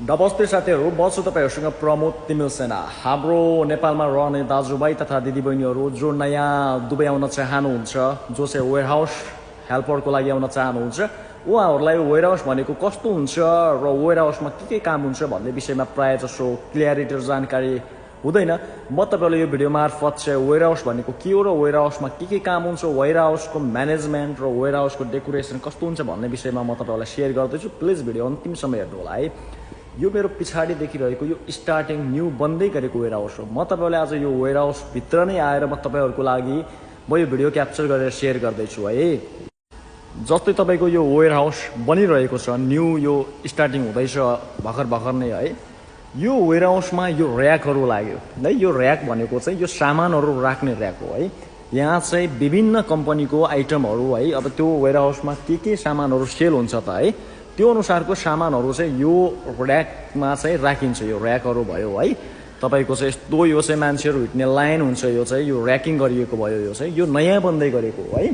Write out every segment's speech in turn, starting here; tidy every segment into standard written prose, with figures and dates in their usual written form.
नमस्ते साथीहरू, म छु तपाईहरुसँग प्रमोद तिमिल सेना। हाम्रो नेपालमा रहने दाजुभाइ तथा दिदीबहिनीहरू जो नयाँ दुबई आउन चाहनुहुन्छ, जो चाहिँ वेयरहाउस हेल्परको लागि आउन चाहनुहुन्छ, उहाँहरूलाई वेयरहाउस भनेको कस्तो हुन्छ र वेयरहाउसमा के काम हुन्छ भन्ने विषयमा प्राय जसो क्लियरिटी र जानकारी हुँदैन। म तपाईहरुलाई यो भिडियो मार्फत चाहिँ वेयरहाउस भनेको के हो र वेयरहाउसमा के काम हुन्छ, वेयरहाउसको म्यानेजमेन्ट र वेयरहाउसको डेकोरेसन कस्तो हुन्छ भन्ने विषयमा म तपाईहरुलाई शेयर गर्दैछु। प्लिज भिडियो अन्तिमसम्म हेर्नु होला है। यो मेरो पछाडि देखिरहेको यो स्टार्टिङ न्यू बन्दै गरेको वेयरहाउस हो। म तपाईहरुलाई आज यो वेयरहाउस भित्र नै आएर म तपाईहरुको लागि म यो भिडियो क्याप्चर गरेर शेयर गर्दैछु है। जस्तै तपाईको यो वेयरहाउस बनिरहेको छ, न्यू यो स्टार्टिङ हुँदैछ भर्खर नै है। यो वेयरहाउसमा यो र्याकहरू लाग्यो है। यो र्याक भनेको चाहिँ यो सामानहरू राख्ने र्याक हो है। यहाँ चाहिँ विभिन्न कम्पनीको आइटमहरू है, अब त्यो वेयरहाउसमा के सामानहरू सेल हुन्छ त है, त्यो अनुसारको सामानहरू चाहिँ यो र्याकमा चाहिँ राखिन्छ। यो र्याकहरू भयो है, तपाईको चाहिँ यस्तो यो चाहिँ मान्छेहरू हिँड्ने लाइन हुन्छ, यो चाहिँ यो र्याकिङ गरिएको भयो। यो चाहिँ यो नयाँ बन्दै गरेको है।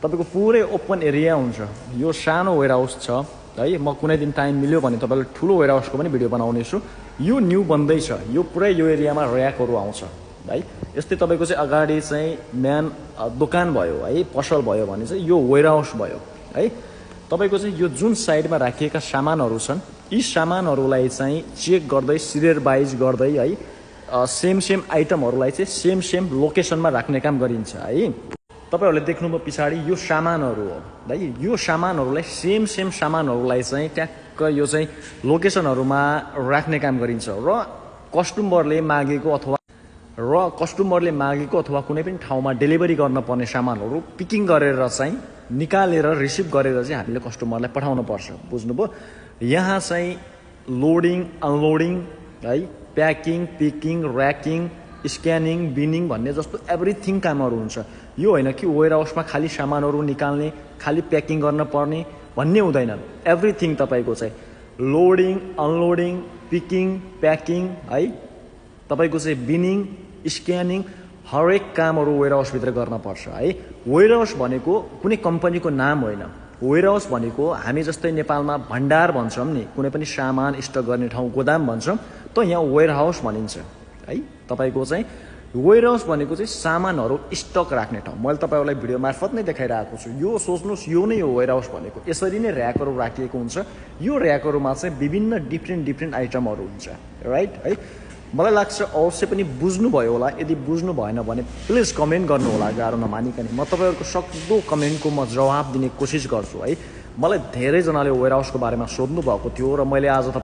तपाईको पुरै ओपन एरिया हुन्छ। यो सानो वेयरहाउस छ है। म कुनै दिन टाइम मिल्यो भने तपाईलाई ठुलो वेयरहाउसको पनि भिडियो बनाउने छु। यो न्यू बन्दै छ। यो पुरै यो एरियामा र्याकहरू आउँछ है। यस्तै तपाईको चाहिँ अगाडि चाहिँ मेन दोकान भयो है, पसल भयो भने चाहिँ यो वेयरहाउस भयो है। तपाईको चाहिँ यो जुन साइडमा राखिएका सामानहरू छन्, यी सामानहरूलाई चाहिँ चेक गर्दै सिरियल वाइज गर्दै है, सेम आइटमहरूलाई चाहिँ सेम लोकेसनमा राख्ने काम गरिन्छ है। तपाईहरुले देख्नुभयो पछाडि यो सामानहरू हो है। यो सामानहरूलाई सेम सामानहरूलाई चाहिँ ट्याक्क यो चाहिँ लोकेसनहरूमा राख्ने काम गरिन्छ र कस्टमरले मागेको अथवा कुनै पनि ठाउँमा डेलिभरी गर्न पर्ने सामानहरू पिकिङ गरेर चाहिँ निकालेर रिसिभ गरेर चाहिँ हामीले कस्टमरलाई पठाउनु पर्छ। बुझ्नुभयो? यहाँ चाहिँ लोडिङ अनलोडिङ है, प्याकिङ पिकिङ र्याकिङ स्क्यानिङ बिनिङ भन्ने जस्तो एभ्रिथिङ कामहरू हुन्छ। यो होइन कि वेयरहाउसमा खाली सामानहरू निकाल्ने, खाली प्याकिङ गर्न पर्ने भन्ने हुँदैन। एभ्रिथिङ तपाईको चाहिँ लोडिङ अनलोडिङ पिकिङ प्याकिङ है, तपाईको चाहिँ बिनिङ स्क्यानिङ हरेक कामहरू वेयरहाउसभित्र गर्न पर्छ है। वेयरहाउस भनेको कुनै कम्पनीको नाम होइन। वेयरहाउस भनेको हामी जस्तै नेपालमा भण्डार भन्छौँ नि, कुनै पनि सामान स्टक गर्ने ठाउँ गोदाम भन्छौँ, त यहाँ वेयरहाउस भनिन्छ है। तपाईको चाहिँ वेयरहाउस भनेको चाहिँ सामानहरू स्टक राख्ने ठाउँ। मैले तपाईहरुलाई भिडियो मार्फत नै देखाइरहेको छु। यो सोच्नुस्, यो नै हो वेयरहाउस भनेको। यसरी नै र्याकहरू राखिएको हुन्छ। यो र्याकहरूमा चाहिँ विभिन्न डिफ्रेन्ट आइटमहरू हुन्छ राइट है। मलाई लाग्छ अवश्य पनि बुझ्नुभयो होला। यदि बुझ्नु भएन भने प्लिज कमेन्ट गर्नु होला, गाह्रो नमानिकन। म तपाईहरुको सक्दो कमेन्टको म जवाब दिने कोसिस गर्छु है। मलाई धेरैजनाले वेयरहाउसको बारेमा सोध्नु भएको थियो र मैले आज